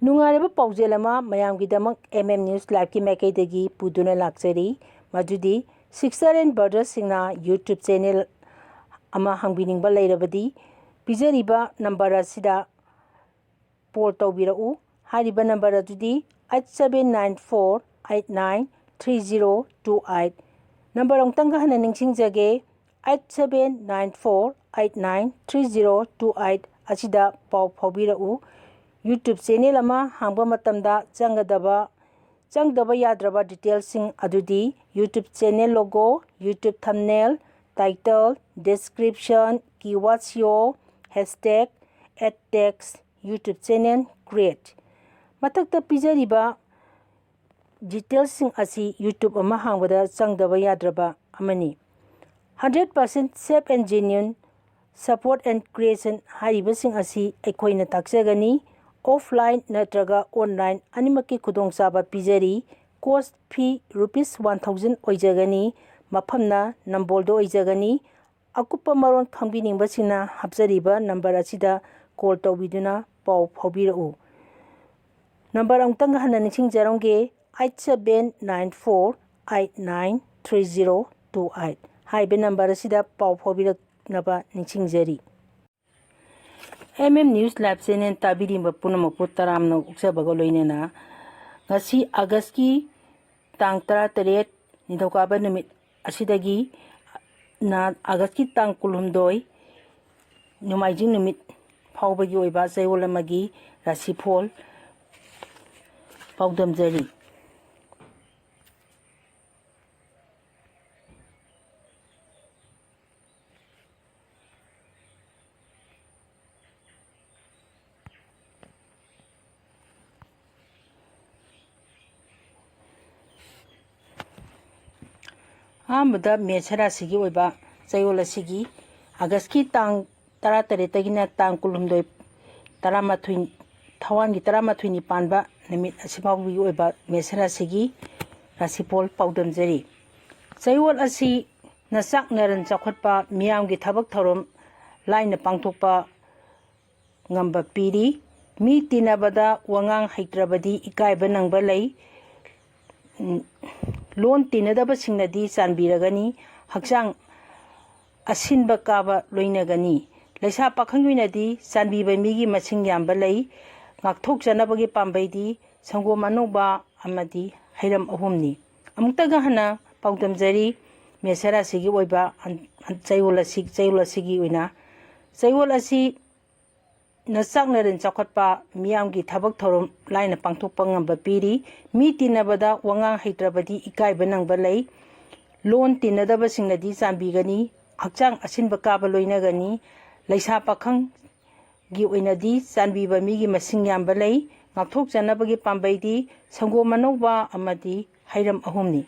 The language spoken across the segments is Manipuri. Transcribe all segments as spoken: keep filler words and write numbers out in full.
ꯅꯨꯡꯉꯥꯏꯔꯕ ꯄꯥꯎꯖꯦꯜ ꯑꯃ ꯃꯌꯥꯝꯒꯤꯗꯃꯛ M M News Liveꯀꯤ ꯃꯥꯏꯀꯩꯗꯒꯤ ꯄꯨꯗꯨꯅ ꯂꯥꯛꯆꯔꯤ꯫ ꯃꯗꯨꯗꯤ sister and brotherꯁꯤꯡꯅ YouTube channel ꯑꯃ ꯍꯥꯡꯕꯤꯅꯤꯡꯕ ꯂꯩꯔꯕꯗꯤ, ꯄꯤꯖꯔꯤꯕ number ꯑꯁꯤꯗ call ꯇꯧꯕꯤꯔꯛꯎ꯫ ꯍꯥꯏꯔꯤꯕ number ꯑꯗꯨꯗꯤ eight seven nine four eight nine three zero two eight꯫ Number ꯑꯃꯨꯛꯇꯪꯒ ꯍꯟꯅ ꯅꯤꯡꯁꯤꯡꯖꯒꯦ, eight seven nine four eight nine three zero two eight ꯑꯁꯤꯗ ꯄꯥꯎ ꯐꯥꯎꯕꯤꯔꯛꯎ꯫ YouTube channel ꯑꯃ ꯍꯥꯡꯕ ꯃꯇꯝꯗ ꯆꯪꯒꯗꯕ, ꯆꯪꯗꯕ ꯌꯥꯗ꯭ꯔꯕ detailꯁꯤꯡ ꯑꯗꯨꯗꯤ YouTube channel logo, YouTube thumbnail, title, description, keyword S E O, hashtag, ad text, YouTube channel create꯫ ꯃꯊꯛꯇ ꯄꯤꯖꯔꯤꯕ detailꯁꯤꯡ ꯑꯁꯤ YouTube ꯑꯃ ꯍꯥꯡꯕꯗ ꯆꯪꯗꯕ ꯌꯥꯗ꯭ꯔꯕ ꯑꯃꯅꯤ꯫ Hundred percent safe and genuine support and creation ꯍꯥꯏꯔꯤꯕꯁꯤꯡ ꯑꯁꯤ ꯑꯩꯈꯣꯏꯅ ꯇꯥꯛꯆꯒꯅꯤ꯫ Offline ꯅꯠꯇ꯭ꯔꯒ online ꯑꯅꯤꯃꯛꯀꯤ ꯈꯨꯗꯣꯡꯆꯥꯕ ꯄꯤꯖꯔꯤ꯫ Course fee rupees one thousand ꯑꯣꯏꯖꯒꯅꯤ꯫ ꯃꯐꯝꯅ ꯅꯝꯕꯣꯜꯗ ꯑꯣꯏꯖꯒꯅꯤ꯫ ꯑꯀꯨꯞꯄ ꯃꯔꯣꯜ ꯈꯪꯕꯤꯅꯤꯡꯕꯁꯤꯡꯅ ꯍꯥꯞꯆꯔꯤꯕ number ꯑꯁꯤꯗ call ꯇꯧꯕꯤꯗꯨꯅ ꯄꯥꯎ ꯐꯥꯎꯕꯤꯔꯛꯎ꯫ Number ꯑꯃꯨꯛꯇꯪ ꯍꯟꯅ ꯅꯤꯡꯁꯤꯡꯖꯔꯝꯒꯦ, eight seven nine four eight nine three zero two eight꯫ ꯍꯥꯏꯔꯤꯕ number ꯑꯁꯤꯗ ꯄꯥꯎ ꯐꯥꯎꯕꯤꯔꯛꯅꯕ ꯅꯤꯡꯁꯤꯡꯖꯔꯤ꯫ M M News Live channel ꯇꯥꯕꯤꯔꯤꯕ ꯄꯨꯝꯅꯃꯛꯄꯨ ꯇꯔꯥꯝꯅ ꯑꯣꯛꯆꯕꯒ ꯂꯣꯏꯅꯅ, ꯉꯁꯤ Augustꯀꯤ ꯇꯥꯡ ꯇꯔꯥꯇꯔꯦꯠ, ꯅꯤꯡꯊꯧꯀꯥꯕ ꯅꯨꯃꯤꯠ ꯑꯁꯤꯗꯒꯤ ꯅ Augustꯀꯤ ꯇꯥꯡ ꯀꯨꯟꯍꯨꯝꯗꯣꯏ, ꯅꯣꯡꯃꯥꯏꯖꯤꯡ ꯅꯨꯃꯤꯠ ꯐꯥꯎꯕꯒꯤ ꯑꯣꯏꯕ ꯆꯌꯣꯜ ꯑꯃꯒꯤ ꯔꯥꯁꯤꯐꯣꯜ ꯄꯥꯎꯗꯝꯖꯔꯤ꯫ ꯑꯍꯥꯟꯕꯗ ꯃꯦꯁ ꯔꯥꯁꯤꯒꯤ ꯑꯣꯏꯕ ꯆꯌꯣꯜ ꯑꯁꯤꯒꯤ Augustꯀꯤ ꯇꯥꯡ ꯇꯔꯥꯇꯔꯦꯠꯇꯒꯤꯅ ꯇꯥꯡ ꯀꯨꯟꯍꯨꯝꯗꯣꯏ, ꯇꯔꯥꯃꯥꯊꯣꯏ, ꯊꯋꯥꯟꯒꯤ ꯇꯔꯥꯃꯥꯊꯣꯏꯅꯤ ꯄꯥꯟꯕ ꯅꯨꯃꯤꯠ ꯑꯁꯤ ꯐꯥꯎꯕꯒꯤ ꯑꯣꯏꯕ ꯃꯦꯁ ꯔꯥꯁꯤꯒꯤ ꯔꯥꯁꯤꯐꯣꯜ ꯄꯥꯎꯗꯝꯖꯔꯤ꯫ ꯆꯌꯣꯜ ꯑꯁꯤ ꯅꯆꯥꯛ ꯅꯔꯟ ꯆꯥꯎꯈꯠꯄ, ꯃꯤꯌꯥꯝꯒꯤ ꯊꯕꯛ ꯊꯧꯔꯝ ꯂꯥꯏꯅ ꯄꯥꯡꯊꯣꯛꯄ ꯉꯝꯕ ꯄꯤꯔꯤ꯫ ꯃꯤ ꯇꯤꯟꯅꯕꯗ ꯋꯥꯉꯥꯡ ꯍꯩꯇ꯭ꯔꯕꯗꯤ ꯏꯀꯥꯏꯕ ꯅꯪꯕ ꯂꯩ꯫ ꯎꯝ, ꯂꯣꯟ ꯇꯤꯟꯅꯗꯕꯁꯤꯡꯅꯗꯤ ꯆꯥꯟꯕꯤꯔꯒꯅꯤ ꯍꯛꯆꯥꯡ ꯑꯁꯤꯟꯕ ꯀꯥꯕ ꯂꯣꯏꯅꯒꯅꯤ꯫ ꯂꯩꯁꯥ ꯄꯥꯈꯪꯒꯤ ꯑꯣꯏꯅꯗꯤ ꯆꯥꯟꯕꯤꯕ ꯃꯤꯒꯤ ꯃꯁꯤꯡ ꯌꯥꯝꯕ ꯂꯩ꯫ ꯉꯥꯛꯊꯣꯛꯆꯅꯕꯒꯤ ꯄꯥꯝꯕꯩꯗꯤ ꯁꯪꯒꯣꯝ ꯑꯅꯧꯕ ꯑꯃꯗꯤ ꯍꯩꯔꯝ ꯑꯍꯨꯝꯅꯤ꯫ ꯑꯃꯨꯛꯇꯒ ꯍꯟꯅ ꯄꯥꯎꯗꯝꯖꯔꯤ, ꯃꯦꯁ ꯔꯥꯁꯤꯒꯤ ꯑꯣꯏꯕ ꯑꯟ-, ꯑꯟ-, ꯆꯌꯣꯜ ꯑꯁꯤ, ꯆꯌꯣꯜ ꯑꯁꯤꯒꯤ ꯑꯣꯏꯅ꯫ ꯆꯌꯣꯜ ꯑꯁꯤ ꯅꯆꯥꯛ ꯅꯔꯦꯟ ꯆꯥꯎꯈꯠꯄ, ꯃꯤꯌꯥꯝꯒꯤ ꯊꯕꯛ ꯊꯧꯔꯝ ꯂꯥꯏꯅ ꯄꯥꯡꯊꯣꯛꯄ ꯉꯝꯕ ꯄꯤꯔꯤ꯫ ꯃꯤ ꯇꯤꯟꯅꯕꯗ ꯋꯥꯉꯥꯡ ꯍꯩꯇ꯭ꯔꯕꯗꯤ ꯏꯀꯥꯏꯕ ꯅꯪꯕ ꯂꯩ꯫ ꯂꯣꯟ ꯇꯤꯟꯅꯗꯕꯁꯤꯡꯅꯗꯤ ꯆꯥꯟꯕꯤꯒꯅꯤ꯫ ꯍꯛꯆꯥꯡ ꯑꯁꯤꯟꯕ ꯀꯥꯕ ꯂꯣꯏꯅꯒꯅꯤ꯫ ꯂꯩꯁꯥ ꯄꯥꯈꯪꯒꯤ ꯑꯣꯏꯅꯗꯤ ꯆꯥꯟꯕꯤꯕ ꯃꯤꯒꯤ ꯃꯁꯤꯡ ꯌꯥꯝꯕ ꯂꯩ꯫ ꯉꯥꯛꯊꯣꯛꯆꯅꯕꯒꯤ ꯄꯥꯝꯕꯩꯗꯤ ꯁꯪꯒꯣꯝ ꯑꯅꯧꯕ ꯑꯃꯗꯤ ꯍꯩꯔꯝ ꯑꯍꯨꯝꯅꯤ꯫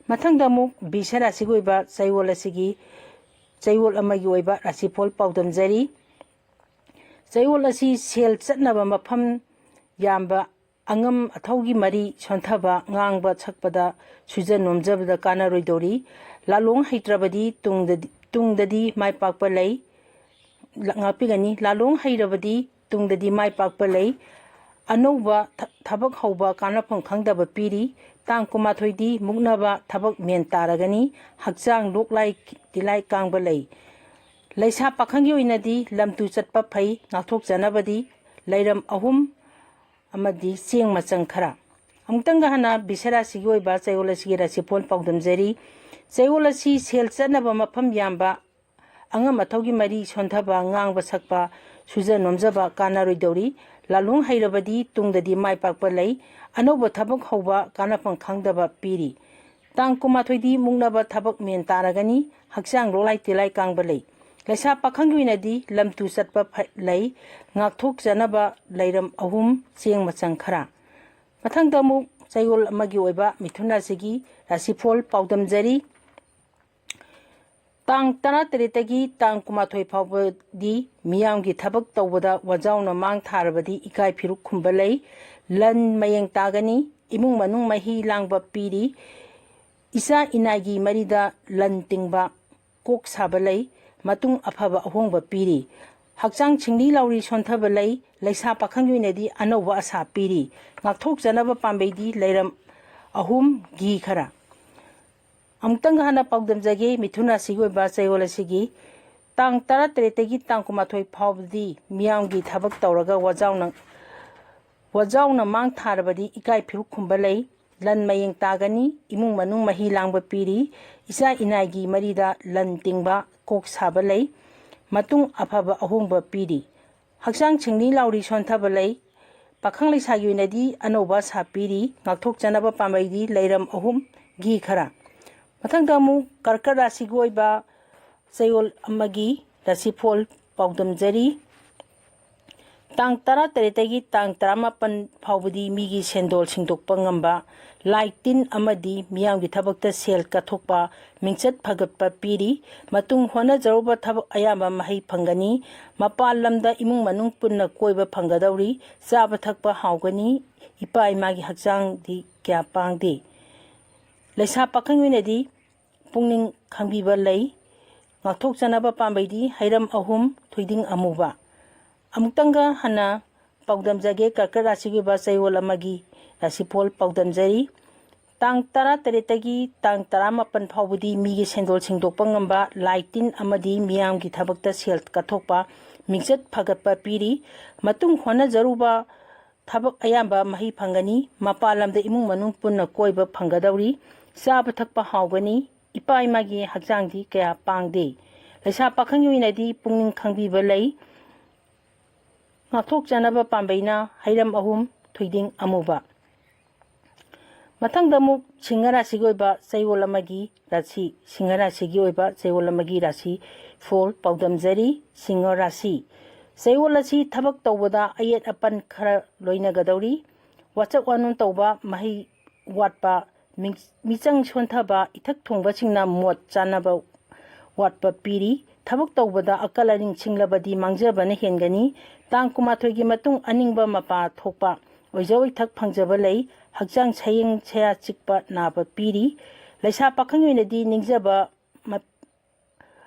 ꯃꯊꯪꯗ ꯑꯃꯨꯛ ꯕꯤꯁ ꯔꯥꯁꯤꯒꯤ ꯑꯣꯏꯕ ꯆꯌꯣꯜ ꯑꯁꯤꯒꯤ, ꯆꯌꯣꯜ ꯑꯃꯒꯤ ꯑꯣꯏꯕ ꯔꯥꯁꯤꯐꯣꯜ ꯄꯥꯎꯗꯝꯖꯔꯤ꯫ ꯆꯌꯣꯜ ꯑꯁꯤ ꯁꯦꯜ ꯆꯠꯅꯕ ꯃꯐꯝ ꯌꯥꯝꯕ, ꯑꯉꯝ ꯑꯊꯧꯒꯤ ꯃꯔꯤ ꯁꯣꯟꯊꯕ, ꯉꯥꯡꯕ ꯁꯛꯄꯗ ꯁꯨꯖ ꯅꯣꯝꯖꯕꯗ ꯀꯥꯟꯅꯔꯣꯏꯗꯧꯔꯤ꯫ ꯂꯥꯂꯣꯡ ꯍꯩꯇ꯭ꯔꯕꯗꯤ ꯇꯨꯡꯗꯗꯤ, ꯇꯨꯡꯗꯗꯤ ꯃꯥꯏ ꯄꯥꯛꯄ ꯂꯩ, ꯂ-, ꯉꯥꯛꯄꯤꯒꯅꯤ꯫ ꯂꯥꯂꯣꯡ ꯍꯩꯔꯕꯗꯤ ꯇꯨꯡꯗꯗꯤ ꯃꯥꯏ ꯄꯥꯛꯄ ꯂꯩ꯫ ꯑꯅꯧꯕ ꯊ-, ꯊꯕꯛ ꯍꯧꯕ ꯀꯥꯟꯅꯐꯝ ꯈꯪꯗꯕ ꯄꯤꯔꯤ꯫ ꯇꯥꯡ ꯀꯨꯟꯃꯥꯊꯣꯏꯗꯤ ꯃꯨꯛꯅꯕ ꯊꯕꯛ ꯃꯦꯟ ꯇꯥꯔꯒꯅꯤ꯫ ꯍꯛꯆꯥꯡ ꯂꯣꯛ ꯂꯥꯏ ꯇꯤꯂꯥꯏ ꯀꯥꯡꯕ ꯂꯩ꯫ ꯂꯩꯁꯥ ꯄꯥꯈꯪꯒꯤ ꯑꯣꯏꯅꯗꯤ ꯂꯝ ꯇꯨ ꯆꯠꯄ ꯐꯩ꯫ ꯉꯥꯛꯊꯣꯛꯆꯅꯕꯗꯤ ꯂꯩꯔꯝ ꯑꯍꯨꯝ ꯑꯃꯗꯤ ꯆꯦꯡ ꯃꯆꯪ ꯈꯔ꯫ ꯑꯃꯨꯛꯇꯪꯒ ꯍꯟꯅ ꯕꯤꯁ ꯔꯥꯁꯤꯒꯤ ꯑꯣꯏꯕ ꯆꯌꯣꯜ ꯑꯁꯤꯒꯤ ꯔꯥꯁꯤꯐꯣꯜ ꯄꯥꯎꯗꯝꯖꯔꯤ꯫ ꯆꯌꯣꯜ ꯑꯁꯤ ꯁꯦꯜ ꯆꯠꯅꯕ ꯃꯐꯝ ꯌꯥꯝꯕ, ꯑꯉꯝ ꯑꯊꯧꯒꯤ ꯃꯔꯤ ꯁꯣꯟꯊꯕ, ꯉꯥꯡꯕ ꯁꯛꯄ ꯁꯨꯖ ꯅꯣꯝꯖꯕ ꯀꯥꯟꯅꯔꯣꯏꯗꯧꯔꯤ꯫ ꯂꯥꯂꯣꯡ ꯍꯩꯔꯕꯗꯤ ꯇꯨꯡꯗꯗꯤ ꯃꯥꯏ ꯄꯥꯛꯄ ꯂꯩ꯫ ꯑꯅꯧꯕ ꯊꯕꯛ ꯍꯧꯕ ꯀꯥꯟꯅꯐꯝ ꯈꯪꯗꯕ ꯄꯤꯔꯤ꯫ ꯇꯥꯡ ꯀꯨꯟꯃꯥꯊꯣꯏꯗꯤ ꯃꯨꯛꯅꯕ ꯊꯕꯛ ꯃꯦꯟ ꯇꯥꯔꯒꯅꯤ꯫ ꯍꯛꯆꯥꯡ ꯂꯣꯛꯂꯥꯏ ꯇꯤꯂꯥꯏ ꯀꯥꯡꯕ ꯂꯩ꯫ ꯂꯩꯁꯥ ꯄꯥꯈꯪꯒꯤ ꯑꯣꯏꯅꯗꯤ ꯂꯝ ꯇꯨ ꯆꯠꯄ ꯐ-, ꯂꯩ꯫ ꯉꯥꯛꯊꯣꯛꯆꯅꯕ ꯂꯩꯔꯝ ꯑꯍꯨꯝ ꯆꯦꯡ ꯃꯆꯪ ꯈꯔ꯫ ꯃꯊꯪꯗ ꯑꯃꯨꯛ ꯆꯌꯣꯜ ꯑꯃꯒꯤ ꯑꯣꯏꯕ ꯃꯤꯊꯨꯟ ꯔꯥꯁꯤꯒꯤ ꯔꯥꯁꯤꯐꯣꯜ ꯄꯥꯎꯗꯝꯖꯔꯤ꯫ ꯇꯥꯡ ꯇꯔꯥꯇꯔꯦꯠꯇꯒꯤ ꯇꯥꯡ ꯀꯨꯟꯃꯥꯊꯣꯏ ꯐꯥꯎꯕꯗꯤ ꯃꯤꯌꯥꯝꯒꯤ ꯊꯕꯛ ꯇꯧꯕꯗ ꯋꯥꯖꯥꯎꯅ ꯃꯥꯡ ꯊꯥꯔꯕꯗꯤ ꯏꯀꯥꯏ ꯐꯤꯔꯨꯛ ꯈꯨꯝꯕ ꯂꯩ꯫ ꯂꯟ ꯃꯌꯦꯡ ꯇꯥꯒꯅꯤ꯫ ꯏꯃꯨꯡ ꯃꯅꯨꯡ ꯃꯍꯤ ꯂꯥꯡꯕ ꯄꯤꯔꯤ꯫ ꯏꯆꯥ ꯏꯅꯥꯏꯒꯤ ꯃꯔꯤꯗ ꯂꯟ ꯇꯤꯡꯕ, ꯀꯣꯛ ꯁꯥꯕ ꯂꯩ꯫ ꯃꯇꯨꯡ ꯑꯐꯕ ꯑꯍꯣꯡꯕ ꯄꯤꯔꯤ꯫ ꯍꯛꯆꯥꯡ ꯁꯤꯡꯂꯤ ꯂꯥꯎꯔꯤ ꯁꯣꯟꯊꯕ ꯂꯩ꯫ ꯂꯩꯁꯥ ꯄꯥꯈꯪꯒꯤ ꯑꯣꯏꯅꯗꯤ ꯑꯅꯧꯕ ꯑꯁꯥ ꯄꯤꯔꯤ꯫ ꯉꯥꯛꯊꯣꯛꯆꯅꯕ ꯄꯥꯝꯕꯩꯗꯤ ꯂꯩꯔꯝ ꯑꯍꯨꯝ꯫ ꯘꯤ ꯈꯔ꯫ ꯑꯃꯨꯛꯇꯪꯒ ꯍꯥꯟꯅ ꯄꯥꯎꯗꯝꯖꯒꯦ, ꯃꯤꯊꯨꯟ ꯔꯥꯁꯤꯒꯤ ꯑꯣꯏꯕ ꯆꯌꯣꯜ ꯑꯁꯤꯒꯤ ꯇꯥꯡ ꯇꯔꯥꯇꯔꯦꯠꯇꯒꯤ ꯇꯥꯡ ꯀꯨꯟꯃꯥꯊꯣꯏ ꯐꯥꯎꯕꯗꯤ ꯃꯤꯌꯥꯝꯒꯤ ꯊꯕꯛ ꯇꯧꯔꯒ ꯋꯥꯖꯥꯎꯅ ꯋꯥꯖꯥꯎꯅ ꯃꯥꯡ ꯊꯥꯔꯕꯗꯤ ꯏꯀꯥꯏ ꯐꯤꯔꯨꯛ ꯈꯨꯝꯕ ꯂꯩ꯫ ꯂꯟ ꯃꯌꯦꯡ ꯇꯥꯒꯅꯤ꯫ ꯏꯃꯨꯡ ꯃꯅꯨꯡ ꯃꯍꯤ ꯂꯥꯡꯕ ꯄꯤꯔꯤ꯫ ꯏꯆꯥ ꯏꯅꯥꯏꯒꯤ ꯃꯔꯤꯗ ꯂꯟ ꯇꯤꯡꯕ, ꯀꯣꯛ ꯁꯥꯕ ꯂꯩ꯫ ꯃꯇꯨꯡ ꯑꯐꯕ ꯑꯍꯣꯡꯕ ꯄꯤꯔꯤ꯫ ꯍꯛꯆꯥꯡ ꯁꯤꯡꯂꯤ ꯂꯥꯎꯔꯤ ꯁꯣꯟꯊꯕ ꯂꯩ꯫ ꯄꯥꯈꯪ ꯂꯩꯁꯥꯒꯤ ꯑꯣꯏꯅꯗꯤ ꯑꯅꯧꯕ ꯑꯁꯥ ꯄꯤꯔꯤ꯫ ꯉꯥꯛꯊꯣꯛꯆꯅꯕ ꯄꯥꯝꯕꯩꯗꯤ ꯂꯩꯔꯝ ꯑꯍꯨꯝ꯫ ꯘꯤ ꯈꯔ꯫ ꯃꯊꯪꯗ ꯑꯃꯨꯛ ꯀꯔꯀꯠ ꯔꯥꯁꯤꯒꯤ ꯑꯣꯏꯕ ꯆꯌꯣꯜ ꯑꯃꯒꯤ ꯔꯥꯁꯤꯐꯣꯜ ꯄꯥꯎꯗꯝꯖꯔꯤ꯫ ꯇꯥꯡ ꯇꯔꯥꯇꯔꯦꯠꯇꯒꯤ ꯇꯥꯡ ꯇꯔꯥꯃꯥꯄꯟ ꯐꯥꯎꯕꯗꯤ ꯃꯤꯒꯤ ꯁꯦꯟꯗꯣꯜ ꯁꯤꯡꯗꯣꯛꯄ ꯉꯝꯕ, ꯂꯥꯏ ꯇꯤꯟ ꯑꯃꯗꯤ ꯃꯤꯌꯥꯝꯒꯤ ꯊꯕꯛꯇ ꯁꯦꯜ ꯀꯠꯊꯣꯛꯄ, ꯃꯤꯡꯆꯠ ꯐꯒꯠꯄ ꯄꯤꯔꯤ꯫ ꯃꯇꯨꯡ ꯍꯣꯠꯅꯖꯔꯨꯕ ꯊꯕꯛ ꯑꯌꯥꯝꯕ ꯃꯍꯩ ꯐꯪꯒꯅꯤ꯫ ꯃꯄꯥꯟ ꯂꯝꯗ ꯏꯃꯨꯡ ꯃꯅꯨꯡ ꯄꯨꯟꯅ ꯀꯣꯏꯕ ꯐꯪꯒꯗꯧꯔꯤ꯫ ꯆꯥꯕ ꯊꯛꯄ ꯍꯥꯎꯒꯅꯤ꯫ ꯏꯄꯥ ꯏꯃꯥꯒꯤ ꯍꯛꯆꯥꯡꯗꯤ ꯀꯌꯥ ꯄꯥꯡꯗꯦ꯫ ꯂꯩꯁꯥ ꯄꯥꯈꯪꯒꯤ ꯑꯣꯏꯅꯗꯤ ꯄꯨꯛꯅꯤꯡ ꯈꯪꯕꯤꯕ ꯂꯩ꯫ ꯉꯥꯛꯊꯣꯛꯆꯅꯕ ꯄꯥꯝꯕꯩꯗꯤ ꯍꯩꯔꯝ ꯑꯍꯨꯝ, ꯊꯣꯏꯗꯤꯡ ꯑꯃꯨꯕ꯫ ꯑꯃꯨꯛꯇꯪꯒ ꯍꯟꯅ ꯄꯥꯎꯗꯝꯖꯒꯦ, ꯀꯔꯀꯠ ꯔꯥꯁꯤꯒꯤ ꯑꯣꯏꯕ ꯆꯌꯣꯜ ꯑꯃꯒꯤ ꯔꯥꯁꯤꯐꯣꯜ ꯄꯥꯎꯗꯝꯖꯔꯤ꯫ ꯇꯥꯡ ꯇꯔꯥꯇꯔꯦꯠꯇꯒꯤ ꯇꯥꯡ ꯇꯔꯥꯃꯥꯄꯟ ꯐꯥꯎꯕꯗꯤ ꯃꯤꯒꯤ ꯁꯦꯟꯗꯣꯜ ꯁꯤꯡꯗꯣꯛꯄ ꯉꯝꯕ, ꯂꯥꯏ ꯇꯤꯟ ꯑꯃꯗꯤ ꯃꯤꯌꯥꯝꯒꯤ ꯊꯕꯛꯇ ꯁꯦꯜ ꯀꯠꯊꯣꯛꯄ, ꯃꯤꯡꯆꯠ ꯐꯒꯠꯄ ꯄꯤꯔꯤ꯫ ꯃꯇꯨꯡ ꯍꯣꯠꯅꯖꯔꯨꯕ ꯊꯕꯛ ꯑꯌꯥꯝꯕ ꯃꯍꯩ ꯐꯪꯒꯅꯤ꯫ ꯃꯄꯥꯟ ꯂꯝꯗ ꯏꯃꯨꯡ ꯃꯅꯨꯡ ꯄꯨꯟꯅ ꯀꯣꯏꯕ ꯐꯪꯒꯗꯧꯔꯤ꯫ ꯆꯥꯕ ꯊꯛꯄ ꯍꯥꯎꯒꯅꯤ꯫ ꯏꯄꯥ ꯏꯃꯥꯒꯤ ꯍꯛꯆꯥꯡꯗꯤ ꯀꯌꯥ ꯄꯥꯡꯗꯦ꯫ ꯂꯩꯁꯥ ꯄꯥꯈꯪꯒꯤ ꯑꯣꯏꯅꯗꯤ ꯄꯨꯛꯅꯤꯡ ꯈꯪꯕꯤꯕ ꯂꯩ꯫ ꯉꯥꯛꯊꯣꯛꯆꯅꯕ ꯄꯥꯝꯕꯩꯅ ꯍꯩꯔꯝ ꯑꯍꯨꯝ, ꯊꯣꯏꯗꯤꯡ ꯑꯃꯨꯕ꯫ ꯃꯊꯪꯗ ꯑꯃꯨꯛ ꯁꯤꯡꯍ ꯔꯥꯁꯤꯒꯤ ꯑꯣꯏꯕ ꯆꯌꯣꯜ ꯑꯃꯒꯤ ꯔꯥꯁꯤ, ꯁꯤꯡꯍ ꯔꯥꯁꯤꯒꯤ ꯑꯣꯏꯕ ꯆꯌꯣꯜ ꯑꯃꯒꯤ ꯔꯥꯁꯤ ꯐꯣꯜ ꯄꯥꯎꯗꯝꯖꯔꯤ꯫ ꯁꯤꯡꯍ ꯔꯥꯁꯤ꯫ ꯆꯌꯣꯜ ꯑꯁꯤ ꯊꯕꯛ ꯇꯧꯕꯗ ꯑꯌꯦꯠ ꯑꯄꯟ ꯈꯔ ꯂꯣꯏꯅꯒꯗꯧꯔꯤ꯫ ꯋꯥꯆꯛ ꯋꯥꯅꯣꯟ ꯇꯧꯕ, ꯃꯍꯩ ꯋꯥꯠꯄ, ꯃꯤꯡ-, ꯃꯤꯆꯪ ꯁꯣꯟꯊꯕ, ꯏꯊꯛ ꯊꯣꯡꯕꯁꯤꯡꯅ ꯃꯣꯠ ꯆꯥꯅꯕ ꯋꯥꯠꯄ ꯄꯤꯔꯤ꯫ ꯊꯕꯛ ꯇꯧꯕꯗ ꯑꯀꯜ ꯑꯔꯤꯡ ꯁꯤꯡꯂꯕꯗꯤ ꯃꯥꯡꯖꯕꯅ ꯍꯦꯟꯒꯅꯤ꯫ ꯇꯥꯡ ꯀꯨꯟꯃꯥꯊꯣꯏꯒꯤ ꯃꯇꯨꯡ ꯑꯅꯤꯡꯕ ꯃꯄꯥ ꯊꯣꯛꯄ, ꯑꯣꯏꯖ ꯑꯣꯏꯊꯛ ꯐꯪꯖꯕ ꯂꯩ꯫ ꯍꯛꯆꯥꯡ ꯁꯌꯦꯡ ꯁꯌꯥ ꯆꯤꯛꯄ ꯅꯥꯕ ꯄꯤꯔꯤ꯫ ꯂꯩꯁꯥ ꯄꯥꯈꯪꯒꯤ ꯑꯣꯏꯅꯗꯤ ꯅꯤꯡꯖꯕ ꯃ-,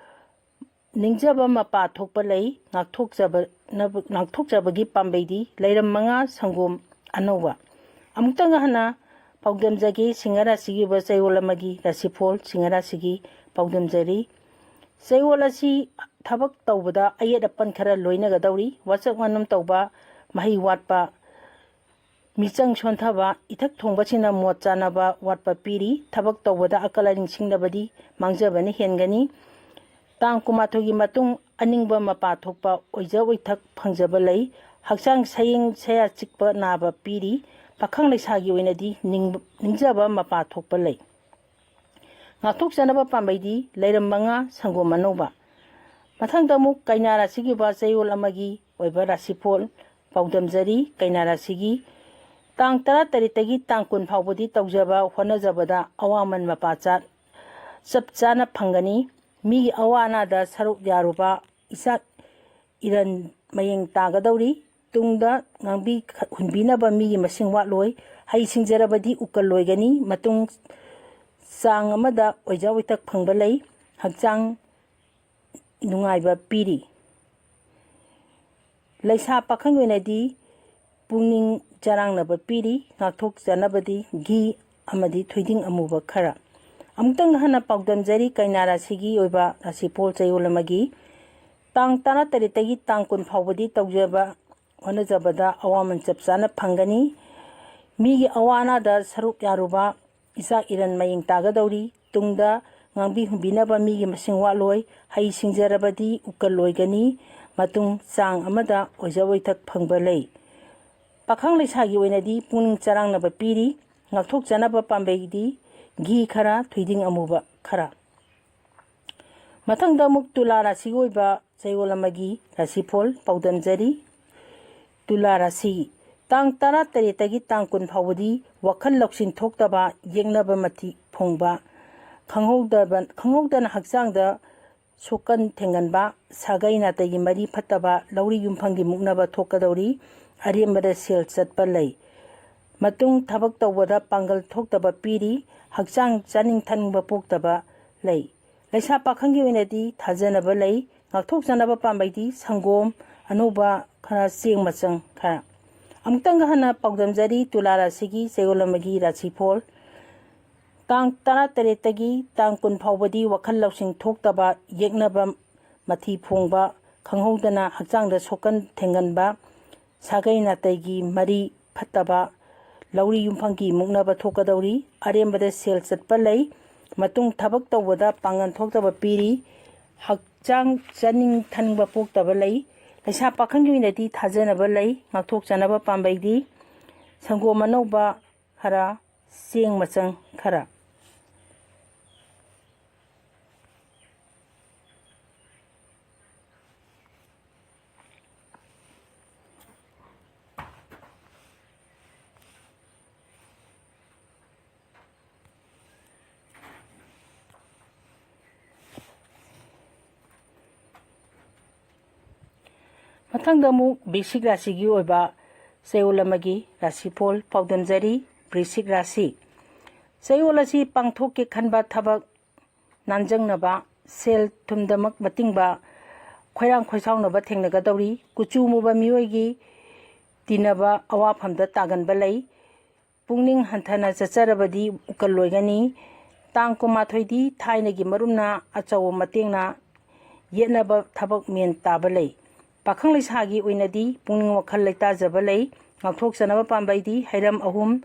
ꯅꯤꯡꯖꯕ ꯃꯄꯥ ꯊꯣꯛꯄ ꯂꯩ꯫ ꯉꯥꯛꯊꯣꯛꯆꯕ, ꯉꯥꯛꯊꯣꯛꯆꯕꯒꯤ ꯄꯥꯝꯕꯩꯗꯤ ꯂꯩꯔꯝ ꯃꯉꯥ ꯁꯪꯒꯣꯝ ꯑꯅꯧꯕ꯫ ꯑꯃꯨꯛꯇꯪꯒ ꯍꯟꯅ ꯄꯥꯎꯗꯝꯖꯒꯦ, ꯁꯤꯡꯍ ꯔꯥꯁꯤꯒꯤ ꯑꯣꯏꯕ ꯆꯌꯣꯜ ꯑꯃꯒꯤ ꯔꯥꯁꯤꯐꯣꯜ, ꯁꯤꯡꯍ ꯔꯥꯁꯤꯒꯤ ꯄꯥꯎꯗꯝꯖꯔꯤ꯫ ꯆꯌꯣꯜ ꯑꯁꯤ ꯊꯕꯛ ꯇꯧꯕꯗ ꯑꯌꯦꯠ ꯑꯄꯟ ꯈꯔ ꯂꯣꯏꯅꯒꯗꯧꯔꯤ꯫ ꯋꯥꯆꯛ ꯋꯥꯅꯝ ꯇꯧꯕ, ꯃꯍꯩ ꯋꯥꯠꯄ, ꯃꯤꯆꯪ ꯁꯣꯟꯊꯕ, ꯏꯊꯛ ꯊꯣꯡꯕꯁꯤꯡꯅ ꯃꯣꯠ ꯆꯥꯅꯕ ꯋꯥꯠꯄ ꯄꯤꯔꯤ꯫ ꯊꯕꯛ ꯇꯧꯕꯗ ꯑꯀꯜ ꯑꯔꯤꯡ ꯁꯤꯡꯅꯕꯗꯤ ꯃꯥꯡꯖꯕꯅ ꯍꯦꯟꯒꯅꯤ꯫ ꯇꯥꯡ ꯀꯨꯟꯃꯥꯊꯣꯏꯒꯤ ꯃꯇꯨꯡ ꯑꯅꯤꯡꯕ ꯃꯄꯥ ꯊꯣꯛꯄ ꯑꯣꯏꯖ ꯑꯣꯏꯊꯛ ꯐꯪꯖꯕ ꯂꯩ꯫ ꯍꯛꯆꯥꯡ ꯁꯌꯦꯡ ꯁꯌꯥ ꯆꯤꯛꯄ ꯅꯥꯕ ꯄꯤꯔꯤ꯫ ꯄꯥꯈꯪ ꯂꯩꯁꯥꯒꯤ ꯑꯣꯏꯅꯗꯤ ꯅꯤꯡ-, ꯅꯤꯡꯖꯕ ꯃꯄꯥ ꯊꯣꯛꯄ ꯂꯩ꯫ ꯉꯥꯛꯊꯣꯛꯆꯅꯕ ꯄꯥꯝꯕꯩꯗꯤ ꯂꯩꯔꯝ ꯃꯉꯥ ꯁꯪꯒꯣꯝ ꯑꯅꯧꯕ꯫ ꯃꯊꯪꯗ ꯑꯃꯨꯛ ꯀꯩꯅꯥ ꯔꯥꯁꯤꯒꯤ ꯑꯣꯏꯕ ꯆꯌꯣꯜ ꯑꯃꯒꯤ ꯑꯣꯏꯕ ꯔꯥꯁꯤꯐꯣꯜ ꯄꯥꯎꯗꯝꯖꯔꯤ꯫ ꯀꯩꯅꯥ ꯔꯥꯁꯤꯒꯤ ꯇꯥꯡ ꯇꯔꯥꯇꯔꯦꯠꯇꯒꯤ ꯇꯥꯡ ꯀꯨꯟ ꯐꯥꯎꯕꯗꯤ ꯇꯧꯖꯕ ꯍꯣꯠꯅꯖꯕꯗ ꯑꯋꯥꯃꯟ ꯃꯄꯥ ꯆꯥ-, ꯆꯞ ꯆꯥꯅ ꯐꯪꯒꯅꯤ꯫ ꯃꯤꯒꯤ ꯑꯋꯥ ꯑꯅꯥꯗ ꯁꯔꯨꯛ ꯌꯥꯔꯨꯕ, ꯏꯆꯥꯛ ꯏꯔꯟ ꯃꯌꯦꯡ ꯇꯥꯒꯗꯧꯔꯤ꯫ ꯇꯨꯡꯗ ꯉꯥꯡꯕꯤ ꯍꯨꯟꯕꯤꯅꯕ ꯃꯤꯒꯤ ꯃꯁꯤꯡ ꯋꯥꯠꯂꯣꯏ꯫ ꯍꯩ ꯁꯤꯡꯖꯔꯕꯗꯤ ꯎꯀꯜ ꯂꯣꯏꯒꯅꯤ꯫ ꯃꯇꯨꯡ ꯆꯥꯡ ꯑꯃꯗ ꯑꯣꯏꯖ ꯑꯣꯏꯊꯛ ꯐꯪꯕ ꯂꯩ꯫ ꯍꯛꯆꯥꯡ ꯅꯨꯡꯉꯥꯏꯕ ꯄꯤꯔꯤ꯫ ꯂꯩꯁꯥ ꯄꯥꯈꯪꯒꯤ ꯑꯣꯏꯅꯗꯤ ꯄꯨꯛꯅꯤꯡ ꯆꯔꯥꯡꯅꯕ ꯄꯤꯔꯤ꯫ ꯉꯥꯛꯊꯣꯛꯆꯅꯕꯗꯤ ꯘꯤ ꯑꯃꯗꯤ ꯊꯣꯏꯗꯤꯡ ꯑꯃꯨꯕ ꯈꯔ꯫ ꯑꯃꯨꯛꯇꯪ ꯍꯟꯅ ꯄꯥꯎꯗꯝꯖꯔꯤ, ꯀꯩꯅꯥ ꯔꯥꯁꯤꯒꯤ ꯑꯣꯏꯕ ꯔꯥꯁꯤꯐꯣꯜ ꯆꯌꯣꯜ ꯑꯃꯒꯤ ꯇꯥꯡ ꯇꯔꯥꯇꯔꯦꯠꯇꯒꯤ ꯇꯥꯡ ꯀꯨꯟ ꯐꯥꯎꯕꯗꯤ ꯇꯧꯖꯕ ꯍꯣꯠꯅꯖꯕꯗ ꯑꯋꯥꯃꯟ ꯆꯞ ꯆꯥꯅ ꯐꯪꯒꯅꯤ꯫ ꯃꯤꯒꯤ ꯑꯋꯥ ꯑꯅꯥꯗ ꯁꯔꯨꯛ ꯌꯥꯔꯨꯕ, ꯏꯆꯥꯛ ꯏꯔꯟ ꯃꯌꯦꯡ ꯇꯥꯒꯗꯧꯔꯤ꯫ ꯇꯨꯡꯗ ꯉꯥꯡꯕꯤ ꯍꯨꯝꯕꯤꯅꯕ ꯃꯤꯒꯤ ꯃꯁꯤꯡ ꯋꯥꯠꯂꯣꯏ꯫ ꯍꯩ ꯁꯤꯡꯖꯔꯕꯗꯤ ꯎꯀꯜ ꯂꯣꯏꯒꯅꯤ꯫ ꯃꯇꯨꯡ ꯆꯥꯡ ꯑꯃꯗ ꯑꯣꯏꯖ ꯑꯣꯏꯊꯛ ꯐꯪꯕ ꯂꯩ꯫ ꯄꯥꯈꯪ ꯂꯩꯁꯥꯒꯤ ꯑꯣꯏꯅꯗꯤ ꯄꯨꯛꯅꯤꯡ ꯆꯔꯥꯡꯅꯕ ꯄꯤꯔꯤ꯫ ꯉꯥꯛꯊꯣꯛꯆꯅꯕ ꯄꯥꯝꯕꯩꯗꯤ ꯘꯤ ꯈꯔ, ꯊꯣꯏꯗꯤꯡ ꯑꯃꯨꯕ ꯈꯔ꯫ ꯃꯊꯪꯗ ꯑꯃꯨꯛ ꯇꯨꯂꯥ ꯔꯥꯁꯤꯒꯤ ꯑꯣꯏꯕ ꯆꯌꯣꯜ ꯑꯃꯒꯤ ꯔꯥꯁꯤꯐꯣꯜ ꯄꯥꯎꯗꯝꯖꯔꯤ꯫ ꯇꯨꯂꯥ ꯔꯥꯁꯤ, ꯇꯥꯡ ꯇꯔꯥꯇꯔꯦꯠꯇꯒꯤ ꯇꯥꯡ ꯀꯨꯟ ꯐꯥꯎꯕꯗꯤ ꯋꯥꯈꯜ ꯂꯧꯁꯤꯡ ꯊꯣꯛꯇꯕ, ꯌꯦꯛꯅꯕ ꯃꯊꯤ ꯐꯣꯡꯕ, ꯈꯪꯍꯧꯗꯕ, ꯈꯪꯍꯧꯗꯅ ꯍꯛꯆꯥꯡꯗ ꯁꯣꯛꯀꯟ ꯊꯦꯡꯒꯟꯕ, ꯁꯥꯒꯩ ꯅꯥꯇꯩꯒꯤ ꯃꯔꯤ ꯐꯠꯇꯕ, ꯂꯧꯔꯤ ꯌꯨꯝꯐꯝꯒꯤ ꯃꯨꯛꯅꯕ ꯊꯣꯛꯀꯗꯧꯔꯤ꯫ ꯑꯔꯦꯝꯕꯗ ꯁꯦꯜ ꯆꯠꯄ ꯂꯩ꯫ ꯃꯇꯨꯡ ꯊꯕꯛ ꯇꯧꯕꯗ ꯄꯥꯡꯒꯜ ꯊꯣꯛꯇꯕ ꯄꯤꯔꯤ꯫ ꯍꯛꯆꯥꯡ ꯆꯥꯅꯤꯡ ꯊꯛꯅꯤꯡꯕ ꯄꯣꯛꯇꯕ ꯂꯩ꯫ ꯂꯩꯁꯥ ꯄꯥꯈꯪꯒꯤ ꯑꯣꯏꯅꯗꯤ ꯊꯥꯖꯅꯕ ꯂꯩ꯫ ꯉꯥꯛꯊꯣꯛꯆꯅꯕ ꯄꯥꯝꯕꯩꯗꯤ ꯁꯪꯒꯣꯝ, ꯑꯅꯧꯕ ꯈꯔ, ꯆꯦꯡ ꯃꯆꯪ ꯈꯔ꯫ ꯑꯃꯨꯛꯇꯪꯒ ꯍꯟꯅ ꯄꯥꯎꯗꯝꯖꯔꯤ, ꯇꯨꯂꯥ ꯔꯥꯁꯤꯒꯤ ꯆꯌꯣꯜ ꯑꯃꯒꯤ ꯔꯥꯁꯤꯐꯣꯜ꯫ ꯇꯥꯡ ꯇꯔꯥꯇꯔꯦꯠꯇꯒꯤ ꯇꯥꯡ ꯀꯨꯟ ꯐꯥꯎꯕꯗꯤ ꯋꯥꯈꯜ ꯂꯧꯁꯤꯡ ꯊꯣꯛꯇꯕ, ꯌꯦꯛꯅꯕ, ꯃꯊꯤ ꯐꯣꯡꯕ, ꯈꯪꯍꯧꯗꯅ ꯍꯛꯆꯥꯡꯗ ꯁꯣꯛꯀꯟ ꯊꯦꯡꯒꯟꯕ, ꯁꯥꯒꯩ ꯅꯥꯇꯩꯒꯤ ꯃꯔꯤ ꯐꯠꯇꯕ, ꯂꯧꯔꯤ ꯌꯨꯝꯐꯝꯒꯤ ꯃꯨꯛꯅꯕ ꯊꯣꯛꯀꯗꯧꯔꯤ꯫ ꯑꯔꯦꯝꯕꯗ ꯁꯦꯜ ꯆꯠꯄ ꯂꯩ꯫ ꯃꯇꯨꯡ ꯊꯕꯛ ꯇꯧꯕꯗ ꯄꯥꯡꯒꯜ ꯊꯣꯛꯇꯕ ꯄꯤꯔꯤ꯫ ꯍꯛꯆꯥꯡ ꯆꯥꯅꯤꯡ ꯊꯛꯅꯤꯡꯕ ꯄꯣꯛꯇꯕ ꯂꯩ꯫ ꯂꯩꯁꯥ ꯄꯥꯈꯪꯒꯤ ꯑꯣꯏꯅꯗꯤ ꯊꯥꯖꯅꯕ ꯂꯩ꯫ ꯉꯥꯛꯊꯣꯛꯆꯅꯕ ꯄꯥꯝꯕꯩꯗꯤ ꯁꯪꯒꯣꯝ ꯑꯅꯧꯕ ꯈꯔ, ꯆꯦꯡ ꯃꯆꯪ ꯈꯔ꯫ ꯃꯊꯪꯗ ꯑꯃꯨꯛ ꯕꯤꯁꯤꯛ ꯔꯥꯁꯤꯒꯤ ꯑꯣꯏꯕ ꯆꯌꯣꯜ ꯑꯃꯒꯤ ꯔꯥꯁꯤꯐꯣꯜ ꯄꯥꯎꯗꯝꯖꯔꯤ꯫ ꯕꯤꯁꯤꯛ ꯔꯥꯁꯤ꯫ ꯆꯌꯣꯜ ꯑꯁꯤ ꯄꯥꯡꯊꯣꯛꯀꯦ ꯈꯟꯕ ꯊꯕꯛ ꯅꯥꯟꯖꯪꯅꯕ, ꯁꯦꯜ ꯊꯨꯝꯗꯃꯛ ꯃꯇꯤꯡꯕ, ꯈꯣꯏꯔꯥꯡ ꯈꯣꯏꯁꯥꯎꯅꯕ ꯊꯦꯡꯅꯒꯗꯧꯔꯤ꯫ ꯀꯨꯆꯨ ꯃꯨꯕ ꯃꯤꯑꯣꯏꯒꯤ ꯇꯤꯟꯅꯕ ꯑꯋꯥꯐꯝꯗ ꯇꯥꯒꯟꯕ ꯂꯩ꯫ ꯄꯨꯛꯅꯤꯡ ꯍꯟꯊꯅ ꯆꯠꯆꯔꯕꯗꯤ ꯎꯀꯜ ꯑꯣꯏꯒꯅꯤ꯫ ꯇꯥꯡ ꯀꯨꯟꯃꯥꯊꯣꯏꯗꯤ ꯊꯥꯏꯅꯒꯤ ꯃꯔꯨꯞꯅ ꯑꯆꯧꯕ ꯃꯇꯦꯡꯅ ꯌꯦꯠꯅꯕ ꯊꯕꯛ ꯃꯦꯟ ꯇꯥꯕ ꯂꯩ꯫ ꯄꯥꯈꯪ ꯂꯩꯁꯥꯒꯤ ꯑꯣꯏꯅꯗꯤ ꯄꯨꯛꯅꯤꯡ ꯋꯥꯈꯜ ꯂꯩꯇꯥꯖꯕ ꯂꯩ꯫ ꯉꯥꯛꯊꯣꯛꯆꯅꯕ ꯄꯥꯝꯕꯩꯗꯤ ꯍꯩꯔꯝ ꯑꯍꯨꯝ,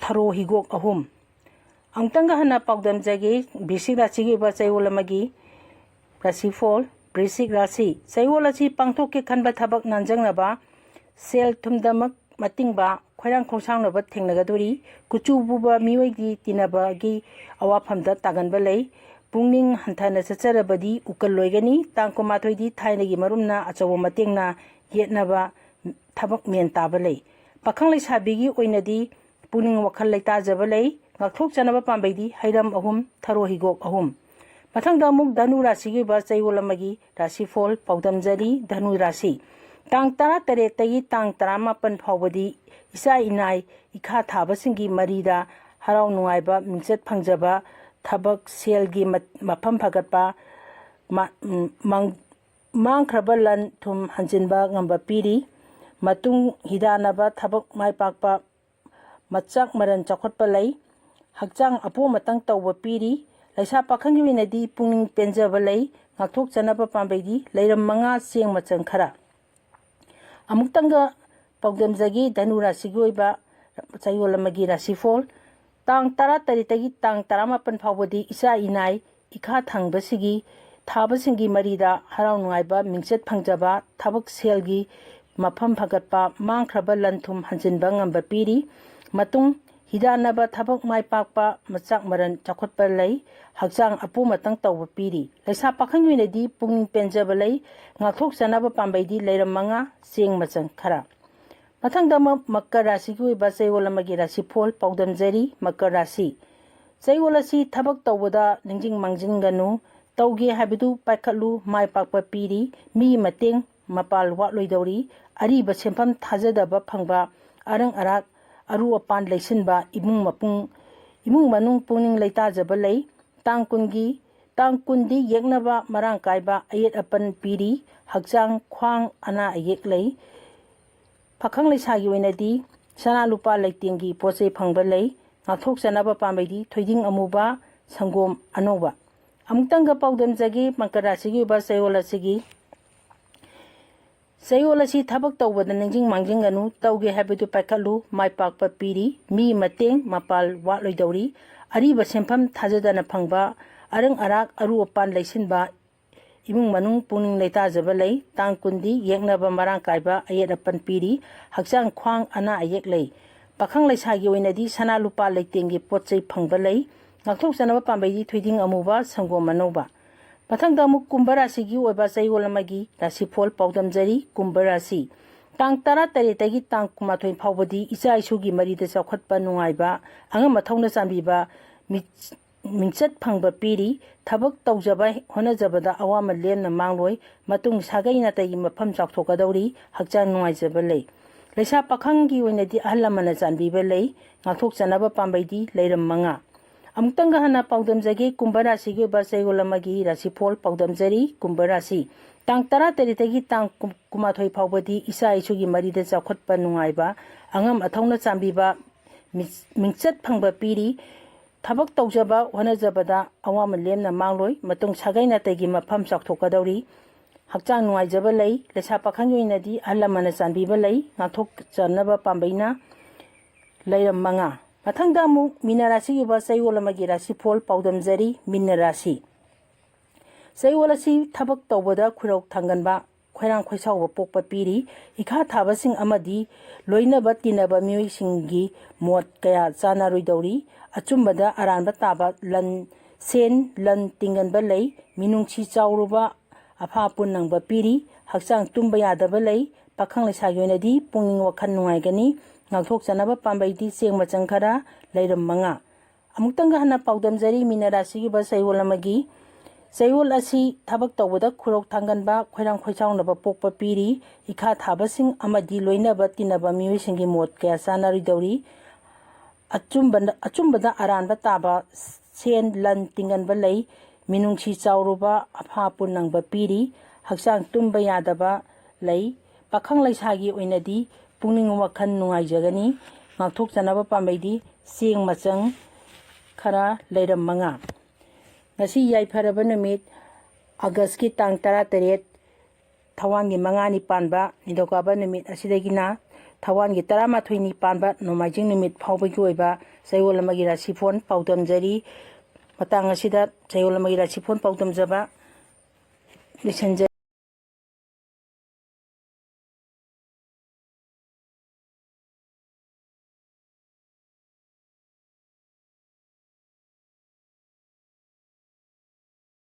ꯊꯔꯣ ꯍꯤꯒꯣꯛ ꯑꯍꯨꯝ꯫ ꯑꯃꯨꯛꯇꯪꯒ ꯍꯟꯅ ꯄꯥꯎꯗꯝꯖꯒꯦ, ꯕꯤꯁꯤꯛ ꯔꯥꯁꯤꯒꯤ ꯑꯣꯏꯕ ꯆꯌꯣꯜ ꯑꯃꯒꯤ ꯔꯥꯁꯤꯐꯣꯜ꯫ ꯕꯤꯁꯤꯛ ꯔꯥꯁꯤ꯫ ꯆꯌꯣꯜ ꯑꯁꯤ ꯄꯥꯡꯊꯣꯛꯀꯦ ꯈꯟꯕ ꯊꯕꯛ ꯅꯥꯟꯖꯪꯅꯕ, ꯁꯦꯜ ꯊꯨꯝꯗꯃꯛ ꯃꯇꯤꯡꯕ, ꯈꯣꯏꯔꯥꯡ ꯈꯣꯡꯁꯥꯎꯅꯕ ꯊꯦꯡꯅꯒꯗꯣꯔꯤ꯫ ꯀꯨꯆꯨ ꯃꯨꯕ ꯃꯤꯑꯣꯏꯒꯤ ꯇꯤꯟꯅꯕꯒꯤ ꯑꯋꯥꯐꯝꯗ ꯇꯥꯒꯟꯕ ꯂꯩ꯫ ꯄꯨꯛꯅꯤꯡ ꯍꯟꯊꯅ ꯆꯠꯆꯔꯕꯗꯤ ꯎꯀꯜ ꯑꯣꯏꯒꯅꯤ꯫ ꯇꯥꯡ ꯀꯨꯟꯃꯥꯊꯣꯏꯗꯤ ꯊꯥꯏꯅꯒꯤ ꯃꯔꯨꯝꯅ ꯑꯆꯧꯕ ꯃꯇꯦꯡꯅ ꯌꯦꯠꯅꯕ ꯊꯕꯛ ꯃꯦꯟ ꯇꯥꯕ ꯂꯩ꯫ ꯄꯥꯈꯪ ꯂꯩꯁꯥꯕꯤꯒꯤ ꯑꯣꯏꯅꯗꯤ ꯄꯨꯛꯅꯤꯡ ꯋꯥꯈꯜ ꯂꯩꯇꯥꯖꯕ ꯂꯩ꯫ ꯉꯥꯛꯊꯣꯛꯆꯅꯕ ꯄꯥꯝꯕꯩꯗꯤ ꯍꯩꯔꯝ ꯑꯍꯨꯝ, ꯊꯔꯣ ꯍꯤꯒꯣꯛ ꯑꯍꯨꯝ꯫ ꯃꯊꯪꯗ ꯑꯃꯨꯛ ꯙꯅꯨ ꯔꯥꯁꯤꯒꯤ ꯑꯣꯏꯕ ꯆꯌꯣꯜ ꯑꯃꯒꯤ ꯔꯥꯁꯤꯐꯣꯜ ꯄꯥꯎꯗꯝꯖꯔꯤ꯫ ꯙꯅꯨ ꯔꯥꯁꯤ꯫ ꯇꯥꯡ ꯇꯔꯥꯇꯔꯦꯠꯇꯒꯤ ꯇꯥꯡ ꯇꯔꯥꯃꯥꯄꯟ ꯐꯥꯎꯕꯗꯤ ꯏꯆꯥ ꯏꯅꯥꯏ ꯏꯈꯥ ꯊꯥꯕꯁꯤꯡꯒꯤ ꯃꯔꯤꯗ ꯍꯔꯥꯎ ꯅꯨꯡꯉꯥꯏꯕ, ꯃꯤꯡꯆꯠ ꯐꯪꯖꯕ, ꯊꯕꯛ ꯁꯦꯜꯒꯤ ꯃ-, ꯃꯐꯝ ꯐꯒꯠꯄ, ꯃ-, ꯃꯪ-, ꯃꯥꯡꯈ꯭ꯔꯕ ꯂꯟ ꯊꯨꯝ ꯍꯟꯖꯤꯟꯕ ꯉꯝꯕ ꯄꯤꯔꯤ꯫ ꯃꯇꯨꯡ ꯍꯤꯗꯥꯟꯅꯕ ꯊꯕꯛ ꯃꯥꯏ ꯄꯥꯛꯄ, ꯃꯆꯥꯛ ꯃꯔꯟ ꯆꯥꯎꯈꯠꯄ ꯂꯩ꯫ ꯍꯛꯆꯥꯡ ꯑꯄꯣꯝ ꯑꯇꯪ ꯇꯧꯕ ꯄꯤꯔꯤ꯫ ꯂꯩꯁꯥ ꯄꯥꯈꯪꯒꯤ ꯑꯣꯏꯅꯗꯤ ꯄꯨꯛꯅꯤꯡ ꯄꯦꯟꯖꯕ ꯂꯩ꯫ ꯉꯥꯛꯊꯣꯛꯆꯅꯕ ꯄꯥꯝꯕꯩꯗꯤ ꯂꯩꯔꯝ ꯃꯉꯥ ꯆꯦꯡ ꯃꯆꯪ ꯈꯔ꯫ ꯑꯃꯨꯛꯇꯪꯒ ꯄꯥꯎꯗꯝꯖꯒꯦ ꯙꯅꯨ ꯔꯥꯁꯤꯒꯤ ꯑꯣꯏꯕ ꯆꯌꯣꯜ ꯑꯃꯒꯤ ꯔꯥꯁꯤꯐꯣꯜ꯫ ꯇꯥꯡ ꯇꯔꯥꯇꯔꯦꯠꯇꯒꯤ ꯇꯥꯡ ꯇꯔꯥꯃꯥꯄꯟ ꯐꯥꯎꯕꯗꯤ ꯏꯆꯥ ꯏꯅꯥꯏ ꯏꯈꯥ ꯊꯪꯕꯁꯤꯒꯤ ꯊꯥꯕꯁꯤꯡꯒꯤ ꯃꯔꯤꯗ ꯍꯔꯥꯎ ꯅꯨꯡꯉꯥꯏꯕ, ꯃꯤꯡꯆꯠ ꯐꯪꯖꯕ, ꯊꯕꯛ ꯁꯦꯜꯒꯤ ꯃꯐꯝ ꯐꯒꯠꯄ, ꯃꯥꯡꯈ꯭ꯔꯕ ꯂꯟ ꯊꯨꯝ ꯍꯟꯖꯤꯟꯕ ꯉꯝꯕ ꯄꯤꯔꯤ꯫ ꯃꯇꯨꯡ ꯍꯤꯗꯥꯟꯅꯕ ꯊꯕꯛ ꯃꯥꯏ ꯄꯥꯛꯄ, ꯃꯆꯥꯛ ꯃꯔꯟ ꯆꯥꯎꯈꯠꯄ ꯂꯩ꯫ ꯍꯛꯆꯥꯡ ꯑꯄꯣꯝ ꯑꯇꯪ ꯇꯧꯕ ꯄꯤꯔꯤ꯫ ꯂꯩꯁꯥ ꯄꯥꯈꯪꯒꯤ ꯑꯣꯏꯅꯗꯤ ꯄꯨꯛꯅꯤꯡ ꯄꯦꯟꯖꯕ ꯂꯩ꯫ ꯉꯥꯛꯊꯣꯛꯆꯅꯕ ꯄꯥꯝꯕꯩꯗꯤ ꯂꯩꯔꯝ ꯃꯉꯥ ꯆꯦꯡ ꯃꯆꯪ ꯈꯔ꯫ ꯃꯊꯪꯗ ꯑꯃꯨꯛ ꯃꯀꯔ ꯔꯥꯁꯤꯒꯤ ꯑꯣꯏꯕ ꯆꯌꯣꯜ ꯑꯃꯒꯤ ꯔꯥꯁꯤꯐꯣꯜ ꯄꯥꯎꯗꯝꯖꯔꯤ꯫ ꯃꯀꯔ ꯔꯥꯁꯤ꯫ ꯆꯌꯣꯜ ꯑꯁꯤ ꯊꯕꯛ ꯇꯧꯕꯗ ꯅꯤꯡꯁꯤꯡ ꯃꯥꯡꯖꯤꯟꯒꯅꯨ꯫ ꯇꯧꯒꯦ ꯍꯥꯏꯕꯗꯨ ꯄꯥꯏꯈꯠꯂꯨ, ꯃꯥꯏ ꯄꯥꯛꯄ ꯄꯤꯔꯤ꯫ ꯃꯤꯒꯤ ꯃꯇꯦꯡ ꯃꯄꯥꯜ ꯋꯥꯠꯂꯣꯏꯗꯧꯔꯤ꯫ ꯑꯔꯤꯕ ꯁꯦꯟꯐꯝ ꯊꯥꯖꯗꯕ ꯐꯪꯕ, ꯑꯔꯪ ꯑꯔꯥꯛ ꯑꯔꯨ ꯑꯄꯥꯟ ꯂꯩꯁꯤꯟꯕ, ꯏꯃꯨꯡ ꯃꯄꯨꯡ, ꯏꯃꯨꯡ ꯃꯅꯨꯡ ꯄꯨꯛꯅꯤꯡ ꯂꯩꯇꯥꯖꯕ ꯂꯩ꯫ ꯇꯥꯡ ꯀꯨꯟꯒꯤ, ꯇꯥꯡ ꯀꯨꯟꯗꯤ ꯌꯦꯛꯅꯕ ꯃꯔꯥꯡ ꯀꯥꯏꯕ ꯑꯌꯦꯠ ꯑꯄꯟ ꯄꯤꯔꯤ꯫ ꯍꯛꯆꯥꯡ ꯈ꯭ꯋꯥꯡ ꯑꯅꯥ ꯑꯌꯦꯛ ꯂꯩ꯫ ꯄꯥꯈꯪ ꯂꯩꯁꯥꯒꯤ ꯑꯣꯏꯅꯗꯤ ꯁꯅꯥ ꯂꯨꯄꯥ ꯂꯩꯇꯦꯡꯒꯤ ꯄꯣꯠ ꯆꯩ ꯐꯪꯕ ꯂꯩ꯫ ꯉꯥꯛꯊꯣꯛꯆꯅꯕ ꯄꯥꯝꯕꯩꯗꯤ ꯊꯣꯏꯗꯤꯡ ꯑꯃꯨꯕ, ꯁꯪꯒꯣꯝ ꯑꯅꯧꯕ꯫ ꯑꯃꯨꯛꯇꯪꯒ ꯄꯥꯎꯗꯝꯖꯒꯦ ꯃꯀꯔ ꯔꯥꯁꯤꯒꯤ ꯑꯣꯏꯕ ꯆꯌꯣꯜ ꯑꯁꯤꯒꯤ꯫ ꯆꯌꯣꯜ ꯑꯁꯤ ꯊꯕꯛ ꯇꯧꯕꯗ ꯅꯤꯡꯁꯤꯡ ꯃꯥꯡꯖꯤꯟꯒꯅꯨ, ꯇꯧꯒꯦ ꯍꯥꯏꯕꯗꯨ ꯄꯥꯏꯈꯠꯂꯨ, ꯃꯥꯏ ꯄꯥꯛꯄ ꯄꯤꯔꯤ꯫ ꯃꯤ ꯃꯇꯦꯡ ꯃꯄꯥꯜ ꯋꯥꯠꯂꯣꯏꯗꯧꯔꯤ꯫ ꯑꯔꯤꯕ ꯁꯦꯟꯐꯝ ꯊꯥꯖꯗꯅ ꯐꯪꯕ, ꯑꯔꯪ ꯑꯔꯥꯛ ꯑꯔꯨ ꯑꯄꯥꯟ ꯂꯩꯁꯤꯟꯕ, ꯏꯃꯨꯡ ꯃꯅꯨꯡ ꯄꯨꯛꯅꯤꯡ ꯂꯩꯇꯥꯖꯕ ꯂꯩ꯫ ꯇꯥꯡ ꯀꯨꯟꯗꯤ ꯌꯦꯛꯅꯕ ꯃꯔꯥꯡ ꯀꯥꯏꯕ ꯑꯌꯦꯠ ꯑꯄꯟ ꯄꯤꯔꯤ꯫ ꯍꯛꯆꯥꯡ ꯈ꯭ꯋꯥꯡ ꯑꯅꯥ ꯑꯌꯦꯛ ꯂꯩ꯫ ꯄꯥꯈꯪ ꯂꯩꯁꯥꯒꯤ ꯑꯣꯏꯅꯗꯤ ꯁꯅꯥ ꯂꯨꯄꯥ ꯂꯩꯇꯦꯡꯒꯤ ꯄꯣꯠ ꯆꯩ ꯐꯪꯕ ꯂꯩ꯫ ꯉꯥꯛꯊꯣꯛꯆꯅꯕ ꯄꯥꯝꯕꯩꯗꯤ ꯊꯣꯏꯗꯤꯡ ꯑꯃꯨꯕ, ꯁꯪꯒꯣꯝ ꯑꯅꯧꯕ꯫ ꯃꯊꯪꯗ ꯑꯃꯨꯛ ꯀꯨꯝꯚ ꯔꯥꯁꯤꯒꯤ ꯑꯣꯏꯕ ꯆꯌꯣꯜ ꯑꯃꯒꯤ ꯔꯥꯁꯤꯐꯣꯜ ꯄꯥꯎꯗꯝꯖꯔꯤ꯫ ꯀꯨꯝꯚ ꯔꯥꯁꯤ꯫ ꯇꯥꯡ ꯇꯔꯥꯇꯔꯦꯠꯇꯒꯤ ꯇꯥꯡ ꯀꯨꯟꯃꯥꯊꯣꯏ ꯐꯥꯎꯕꯗꯤ ꯏꯆꯥ ꯏꯁꯨꯒꯤ ꯃꯔꯤꯗ ꯆꯥꯎꯈꯠꯄ ꯅꯨꯡꯉꯥꯏꯕ, ꯑꯉꯝ ꯑꯊꯧꯅ ꯆꯥꯟꯕꯤꯕ, ꯃꯤꯠ-, ꯃꯤꯡꯆꯠ ꯐꯪꯕ ꯄꯤꯔꯤ꯫ ꯊꯕꯛ ꯇꯧꯖꯕ ꯍꯣꯠꯅꯖꯕꯗ ꯑꯋꯥꯃꯟ ꯂꯦꯝꯅ ꯃꯥꯡꯂꯣꯏ꯫ ꯃꯇꯨꯡ ꯁꯥꯒꯩ ꯅꯥꯇꯩꯒꯤ ꯃꯐꯝ ꯆꯥꯎꯊꯣꯛꯀꯗꯧꯔꯤ꯫ ꯍꯛꯆꯥꯡ ꯅꯨꯡꯉꯥꯏꯖꯕ ꯂꯩ꯫ ꯂꯩꯁꯥ ꯄꯥꯈꯪꯒꯤ ꯑꯣꯏꯅꯗꯤ ꯑꯍꯜ ꯂꯃꯟꯅ ꯆꯥꯟꯕꯤꯕ ꯂꯩ꯫ ꯉꯥꯛꯊꯣꯛꯆꯅꯕ ꯄꯥꯝꯕꯩꯗꯤ ꯂꯩꯔꯝ ꯃꯉꯥ꯫ ꯑꯃꯨꯛꯇꯪꯒ ꯍꯟꯅ ꯄꯥꯎꯗꯝꯖꯒꯦ, ꯀꯨꯝꯚ ꯔꯥꯁꯤꯒꯤ ꯑꯣꯏꯕ ꯆꯌꯣꯜ ꯑꯃꯒꯤ ꯔꯥꯁꯤꯐꯣꯜ ꯄꯥꯎꯗꯝꯖꯔꯤ꯫ ꯀꯨꯝꯚ ꯔꯥꯁꯤ, ꯇꯥꯡ ꯇꯔꯥ ꯇꯔꯦꯠꯇꯒꯤ ꯇꯥꯡ ꯀꯨꯟ-, ꯀꯨꯟꯃꯥꯊꯣꯏ ꯐꯥꯎꯕꯗꯤ ꯏꯆꯥ ꯏꯁꯨꯒꯤ ꯃꯔꯤꯗ ꯆꯥꯎꯈꯠꯄ ꯅꯨꯡꯉꯥꯏꯕ, ꯑꯉꯝ ꯑꯊꯧꯅ ꯆꯥꯟꯕꯤꯕ, ꯃꯤ-, ꯃꯤꯡꯆꯠ ꯐꯪꯕ ꯄꯤꯔꯤ꯫ ꯊꯕꯛ ꯇꯧꯖꯕ ꯍꯣꯠꯅꯖꯕꯗ ꯑꯋꯥꯃꯟ ꯂꯦꯝꯅ ꯃꯥꯡꯂꯣꯏ꯫ ꯃꯇꯨꯡ ꯁꯥꯒꯩ ꯅꯥꯇꯩꯒꯤ ꯃꯐꯝ ꯆꯥꯎꯊꯣꯛꯀꯗꯧꯔꯤ꯫ ꯍꯛꯆꯥꯡ ꯅꯨꯡꯉꯥꯏꯖꯕ ꯂꯩ꯫ ꯂꯩꯁꯥ ꯄꯥꯈꯪꯒꯤ ꯑꯣꯏꯅꯗꯤ ꯑꯍꯜ ꯂꯃꯟꯅ ꯆꯥꯟꯕꯤꯕ ꯂꯩ꯫ ꯉꯥꯛꯊꯣꯛꯆꯅꯕ ꯄꯥꯝꯕꯩꯅ ꯂꯩꯔꯝ ꯃꯉꯥ꯫ ꯃꯊꯪꯗ ꯑꯃꯨꯛ ꯃꯤꯅ ꯔꯥꯁꯤꯒꯤ ꯑꯣꯏꯕ ꯆꯌꯣꯜ ꯑꯃꯒꯤ ꯔꯥꯁꯤꯐꯣꯜ ꯄꯥꯎꯗꯝꯖꯔꯤ꯫ ꯃꯤꯅ ꯔꯥꯁꯤ꯫ ꯆꯌꯣꯜ ꯑꯁꯤ ꯊꯕꯛ ꯇꯧꯕꯗ ꯈꯨꯔꯧ ꯊꯥꯡꯒꯟꯕ, ꯈꯣꯏꯔꯥꯡ ꯈꯣꯏꯁꯥꯎꯕ ꯄꯣꯛꯄ ꯄꯤꯔꯤ꯫ ꯏꯈꯥ ꯊꯥꯕꯁꯤꯡ ꯑꯃꯗꯤ ꯂꯣꯏꯅꯕ ꯇꯤꯟꯅꯕ ꯃꯤꯑꯣꯏꯁꯤꯡꯒꯤ ꯃꯣꯠ ꯀꯌꯥ ꯆꯥꯟꯅꯔꯣꯏꯗꯧꯔꯤ꯫ ꯑꯆꯨꯝꯕꯗ ꯑꯔꯥꯟꯕ ꯇꯥꯕ, ꯂꯟ, ꯁꯦꯟ ꯂꯟ ꯇꯤꯡꯒꯟꯕ ꯂꯩ꯫ ꯃꯤꯅꯨꯡꯁꯤ ꯆꯥꯎꯔꯨꯕ, ꯑꯐꯥ ꯑꯄꯨꯟ ꯅꯪꯕ ꯄꯤꯔꯤ꯫ ꯍꯛꯆꯥꯡ ꯇꯨꯝꯕ ꯌꯥꯗꯕ ꯂꯩ꯫ ꯄꯥꯈꯪ ꯂꯩꯁꯥꯒꯤ ꯑꯣꯏꯅꯗꯤ ꯄꯨꯛꯅꯤꯡ ꯋꯥꯈꯜ ꯅꯨꯡꯉꯥꯏꯒꯅꯤ꯫ ꯉꯥꯛꯊꯣꯛꯆꯅꯕ ꯄꯥꯝꯕꯩꯗꯤ ꯆꯦꯡ ꯃꯆꯪ ꯈꯔ, ꯂꯩꯔꯝ ꯃꯉꯥ꯫ ꯑꯃꯨꯛꯇꯪꯒ ꯍꯟꯅ ꯄꯥꯎꯗꯝꯖꯔꯤ, ꯃꯤꯅ ꯔꯥꯁꯤꯒꯤ ꯑꯣꯏꯕ ꯆꯌꯣꯜ ꯑꯃꯒꯤ꯫ ꯆꯌꯣꯜ ꯑꯁꯤ ꯊꯕꯛ ꯇꯧꯕꯗ ꯈꯨꯔꯧ ꯊꯥꯡꯒꯟꯕ, ꯈꯣꯏꯔꯥꯡ ꯈꯣꯏꯁꯥꯎꯅꯕ ꯄꯣꯛꯄ ꯄꯤꯔꯤ꯫ ꯏꯈꯥ ꯊꯥꯕꯁꯤꯡ ꯑꯃꯗꯤ ꯂꯣꯏꯅꯕ ꯇꯤꯟꯅꯕ ꯃꯤꯑꯣꯏꯁꯤꯡꯒꯤ ꯃꯣꯠ ꯀꯌꯥ ꯆꯥꯟꯅꯔꯣꯏꯗꯧꯔꯤ꯫ ꯑꯆꯨꯝꯕꯅ-, ꯑꯆꯨꯝꯕꯗ ꯑꯔꯥꯟꯕ ꯇꯥꯕ, ꯁꯦꯟ ꯂꯟ ꯇꯤꯡꯒꯟꯕ ꯂꯩ꯫ ꯃꯤꯅꯨꯡꯁꯤ ꯆꯥꯎꯔꯨꯕ, ꯑꯐꯥ ꯑꯄꯨꯟ ꯅꯪꯕ ꯄꯤꯔꯤ꯫ ꯍꯛꯆꯥꯡ ꯇꯨꯝꯕ ꯌꯥꯗꯕ ꯂꯩ꯫ ꯄꯥꯈꯪ ꯂꯩꯁꯥꯒꯤ ꯑꯣꯏꯅꯗꯤ ꯄꯨꯛꯅꯤꯡ ꯋꯥꯈꯜ ꯅꯨꯡꯉꯥꯏꯖꯒꯅꯤ꯫ ꯉꯥꯛꯊꯣꯛꯆꯅꯕ ꯄꯥꯝꯕꯩꯗꯤ ꯆꯦꯡ ꯃꯆꯪ ꯈꯔ, ꯂꯩꯔꯝ ꯃꯉꯥ꯫ ꯉꯁꯤ ꯌꯥꯏꯐꯔꯕ ꯅꯨꯃꯤꯠ, ꯑꯥꯒꯁꯀꯤ ꯇꯥꯡ ꯇꯔꯥ ꯇꯔꯦꯠ, ꯊꯋꯥꯟꯒꯤ ꯃꯉꯥꯅꯤ ꯄꯥꯟꯕ ꯅꯤꯡꯊꯧꯀꯥꯕ ꯅꯨꯃꯤꯠ ꯑꯁꯤꯗꯒꯤꯅ ꯊꯋꯥꯟꯒꯤ ꯇꯔꯥꯃꯥꯊꯣꯏꯅꯤ ꯄꯥꯟꯕ ꯅꯣꯡꯃꯥꯏꯖꯤꯡ ꯅꯨꯃꯤꯠ ꯐꯥꯎꯕꯒꯤ ꯑꯣꯏꯕ ꯆꯌꯣꯜ ꯑꯃꯒꯤ ꯔꯥꯁꯤꯐꯣꯟ ꯄꯥꯎꯗꯝꯖꯔꯤ꯫ ꯃꯇꯥꯡ ꯑꯁꯤꯗ ꯆꯌꯣꯜ ꯑꯃꯒꯤ ꯔꯥꯁꯤꯐꯣꯟ ꯄꯥꯎꯗꯝꯖꯕ ꯂꯣꯏꯁꯤꯟꯖꯔꯦ꯫